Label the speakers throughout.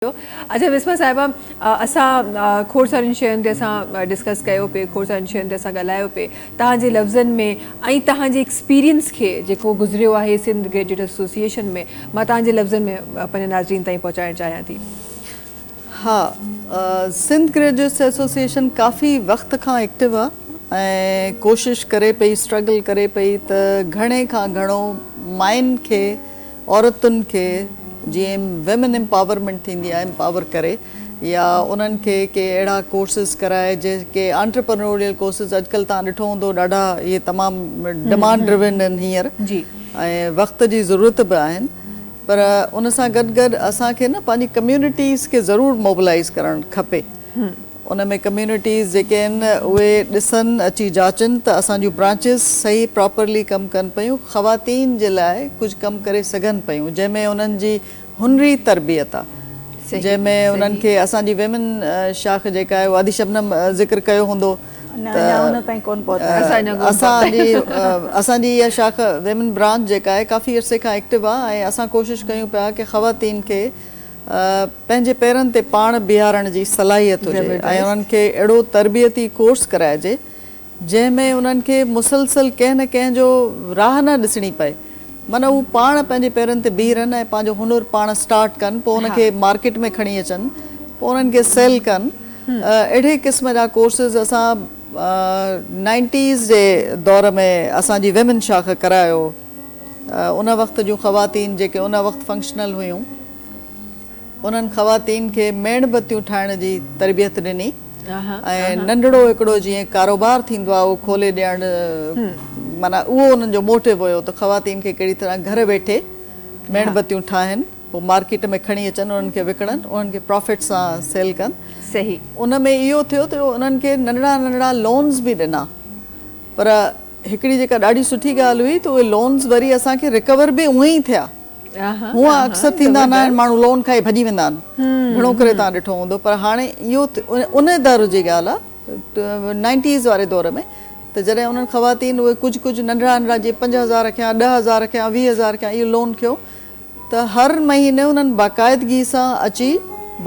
Speaker 1: اڇا بسمه صاحبه، اسان کوڙ سارين شين تي اسان ڊسڪس ڪيو پي، کوڙ سارين شين تي اسان ڳالهايو پي. توهان جي لفظن ۾ ۽ توهان جي ايڪسپيرينس کي جيڪو گذريو آهي سنڌ گريجوئيٽ ايسوسيئيشن ۾، مان توهان جي لفظن ۾ پنهنجي ناظرين تائين پهچائڻ چاهيان ٿي.
Speaker 2: ها، سنڌ گريجوئيٽس ايسوسيئيشن ڪافي وقت کان ايڪٽو آ ۽ ڪوشش ڪري پئي، اسٽرگل ڪري پئي ته گهڻي کان گهڻو ماين کي، عورتن کي جيئن ويمن امپاورمينٽ ٿيندي آهي، امپاور ڪري يا انهن کي ڪي اهڙا ڪورسز ڪرائي، جيڪي آنٽرپرنوريل ڪورسز اڄڪلهه توهان ڏٺو هوندو ڏاڍا اهي تمام ڊمانڊ ڊرون آهن هينئر ۽ وقت جي ضرورت به آهن، پر ان سان گڏ گڏ اسان کي نه پنهنجي ڪميونٽيز کي ضرور موبلائيز ڪرڻ کپي. ان ۾ ڪميونٽيز جيڪي آهن اهي ڏسن، اچي جاچن ته اسان جون برانچز صحيح پراپرلي ڪم ڪن پيون، خواتين جي لاء ڪجهه ڪم ڪري سگهن پيون، جنهن ۾ انهن جي هنري تربيت آ، جنهن ۾ انهن کي اسان جي ويمن شاخ جيڪا آهي ادي شبنم ذڪر ڪيو هوندو ته اسان جي اسان جي اها شاخ ويمن برانچ جيڪا آهي ڪافي عرصي کان ايڪٽو آ ۽ اسان ڪوشش ڪيون پيا ڪي خواتين کي پنهنجي پيرن تي پاڻ بيهارڻ جي صلاحيت هجي ۽ انهن کي اهڙو تربيتي ڪورس ڪرائجي جنهن ۾ انهن کي مسلسل ڪنهن نه ڪنهن جو راهه نه ڏسڻي پئي، معنيٰ هو پاڻ پنهنجي پيرن تي بيهي رهن ۽ پنهنجو هنر پاڻ اسٽارٽ ڪن، پوء ان کي مارڪيٽ ۾ کڻي اچن، پوء انهن کي سيل ڪن. اهڙي قسم جا ڪورسز اسان نائنٽيز جي دور ۾ اسان جي ويمن شاخ ڪرايو. ان وقت جون خواتين جيڪي ان وقت فنڪشنل هيون، انهن خواتين کي ميڻ بتيون ٺاهڻ جي تربيت ڏني ۽ ننڍڙو هڪڙو جيئن ڪاروبار ٿيندو آهي اهو کولي ڏيڻ، معنيٰ اهو انهن جو موٽو هيو ته خواتين کي ڪهڙي طرح گهر ويٺي ميڻ بتيون ٺاهن، پوء مارڪيٽ ۾ کڻي اچن، انهن کي وڪڻن، انهن کي پرافٽ سان سيل ڪن. ان ۾ اهو ٿيو ته انهن کي ننڍڙا ننڍڙا لونز به ڏنا، پر هڪڙي جيڪا ڏاڍي سٺي ڳالهه هئي ته اهي لونز وري اسان کي ريڪور به اونئين ئي ٿيا. هونئن اڪثر ٿيندا نه آهن، ماڻهو لون کائي ڀڄي ويندا آهن، گهڻو ڪري توهان ڏٺو هوندو، پر هاڻي اهو ان دور جي ڳالهه آهي نائنٽيز واري دور ۾ ته جڏهن انهن خواتين اهي ڪجهه ڪجهه ننڍڙا ننڍڙا جيئن 5000 کيان، 10,000 کيان، 20,000 کيان اهو لون کنيو ته هر مهيني انهن باقاعدگي سان اچي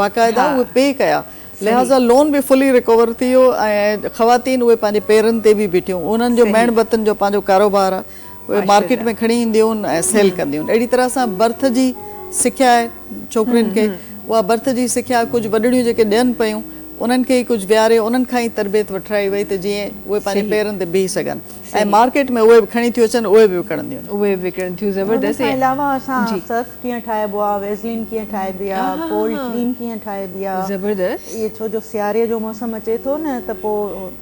Speaker 2: باقاعده اهي پي ڪيا. لهٰذا لون به فلي ريڪور ٿي ويو ۽ خواتين اهي پنهنجي پيرن تي به بيٺيون. انهن جو ميڻ بتين جو پنهنجو ڪاروبار آهي، اهي مارڪيٽ ۾ کڻي اينديون آهن ۽ سيل ڪنديون آهن. اهڙي طرح سان برٿ جي سکيا آهي ڇوڪرين کي، اها برٿ جي سکيا ڪجهه وڏڙيون جيڪي ڏين پيون انهن کي ئي ڪجهه ويهاري انهن کان ئي تربيت وٺرائي وئي ته جيئن اهي پنهنجي پيرن تي بيهي سگهن ۽ مارڪيٽ ۾ اهي به کڻي ٿيون اچن، اهي به وڪڻنديون آهن.
Speaker 1: اهي به وڪڻن ٿيون، زبردست.
Speaker 3: ان کان علاوه اسان سرف ڪيئن ٺاهبو آ، ويزلين ڪيئن ٺاهبي آ، ڪولڊ ڪريم ڪيئن ٺاهبي آ.
Speaker 1: زبردست.
Speaker 3: اهي ڇو جو سياري جو موسم اچي ٿو نه ته پو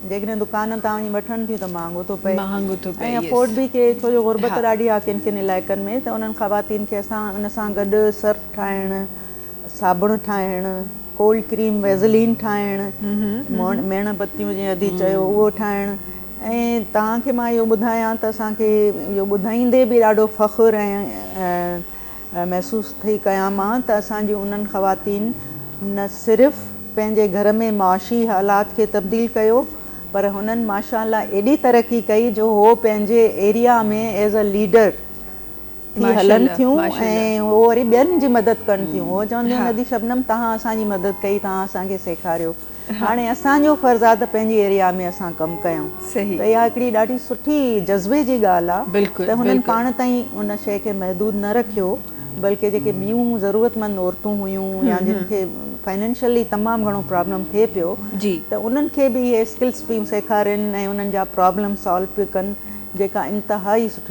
Speaker 3: جيڪڏهن دڪان تان وڃي وٺن ٿيون ته مهانگو ٿو پئي.
Speaker 1: مهانگو ٿو پئي
Speaker 3: ۽ افورڊ به ڪي ڇو جو غربت ڏاڍي آ ڪن ڪن علائقن ۾ ته انهن خواتين کي اسان ان سان گڏ سرف ٺاهڻ، صابڻ ٺاهڻ، ڪولڊ ڪريم ويزلين ٺاهڻ، ميڻ بتيون جيئن ادي چيو اهو ٺاهڻ ۽ توهان کي مان اهو ٻڌايان ته اسان کي اهو ٻڌائيندي به ڏاڍو فخر ۽ محسوس ٿي ڪيان مان ته اسان جي انهن خواتين نه صرف پنهنجي گهر ۾ معاشي حالات کي تبديل ڪيو پر هنن ماشاء الله ايڏي ترقي ڪئي جو هو پنهنجي ايريا ۾ ايز ا ليڊر ٿي هلن ٿيون ۽ هو وري ٻين جي مدد ڪن ٿيون. هو چونديون آهن ادي شبنم توهان اسان جي مدد ڪئي، توهان اسان کي سيکاريو، هاڻي اسان جو فرض آهي ته پنهنجي ايريا ۾ اسان ڪم ڪيون. ته اها هڪڙي ڏاڍي سٺي جذبي جي ڳالهه آهي ته هنن پاڻ تائين ان شيء کي محدود نه رکيو بلڪه جيڪي ٻيون ضرورتمند عورتون هيون يا جن کي فائنينشلي تمام گهڻو پرابلم ٿئي پيو ته انهن کي به اهي اسڪلس پيون سيکارين ۽ انهن جا پرابلم سالو پيون ڪن جيڪا انتهائي سٺي.